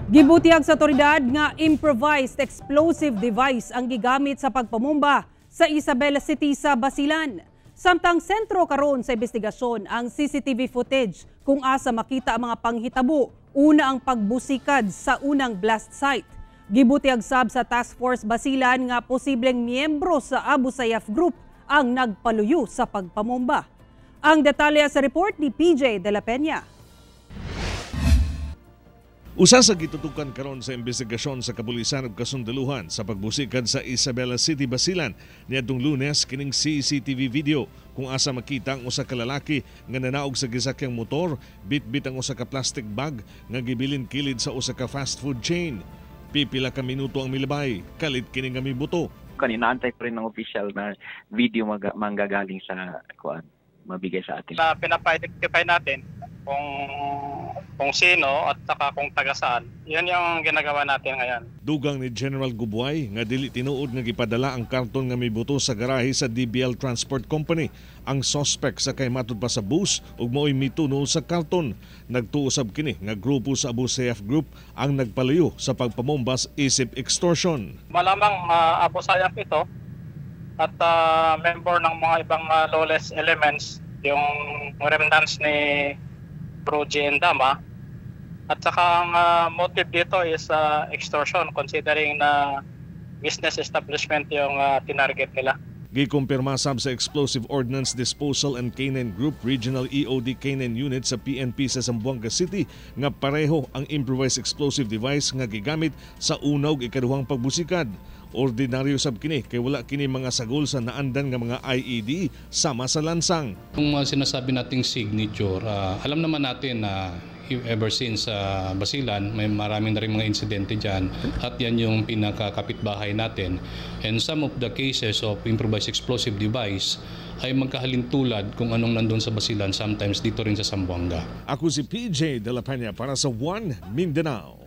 Gibutiyag sa otoridad nga improvised explosive device ang gigamit sa pagpamumba sa Isabela City sa Basilan. Samtang sentro karon sa investigasyon ang CCTV footage kung asa makita ang mga panghitabo una ang pagbusikad sa unang blast site. Gibutiyag sab sa Task Force Basilan nga posibleng miyembro sa Abu Sayyaf Group ang nagpaluyo sa pagpamumba. Ang detalye sa report ni PJ De La Peña. Usa sa gitutukan karon sa investigasyon sa kapulisan ug kasundaluhan sa pagbusikad sa Isabela City, Basilan niadtong Lunes kining CCTV video kung asa makita ang usa ka lalaki nga nanaog sa gisakyang motor, bitbit ang usa ka plastic bag nga gibilin kilid sa usa ka fast food chain. Pipila ka minuto ang milabay, kalit kini nga mibuto. Kanina, antay pa rin ng official na video manggagaling sa kuan, mabigay sa atin. Na pinapa-identify natin kung sino at saka kung taga saan. Yun yung ginagawa natin ngayon. Dugang ni General Gubuay nga dili tinuod nga gipadala ang karton nga mibuto sa garahe sa DBL Transport Company. Ang suspect sakay matud pa sa bus ug mao'y mitunol sa karton. Nagtuo sab kini nga grupo sa Abu Sayyaf Group ang nagpalayo sa pagpamombas isip extortion. Malamang Abu Sayyaf ito at member ng mga ibang lawless elements, yung remnants ni Bro G. Endama. At saka ang motive dito is extortion, considering na business establishment yung tinarget nila. Gikumpirma sab sa Explosive Ordnance Disposal and K9 Group Regional EOD K9 Unit sa PNP sa Zamboanga City nga pareho ang improvised explosive device nga gigamit sa una ug ikaduhang pagbusikad. Ordinaryo sab kini kay wala kini mga sagol sa naandan nga mga IED sama sa lansang. Yung mga sinasabi nating signature, alam naman natin na ever since sa Basilan, may maraming na rin mga insidente dyan at yan yung pinakakapitbahay natin. And some of the cases of improvised explosive device ay magkahalintulad kung anong nandun sa Basilan, sometimes dito rin sa Zamboanga. Ako si PJ De La Peña para sa One Mindanao.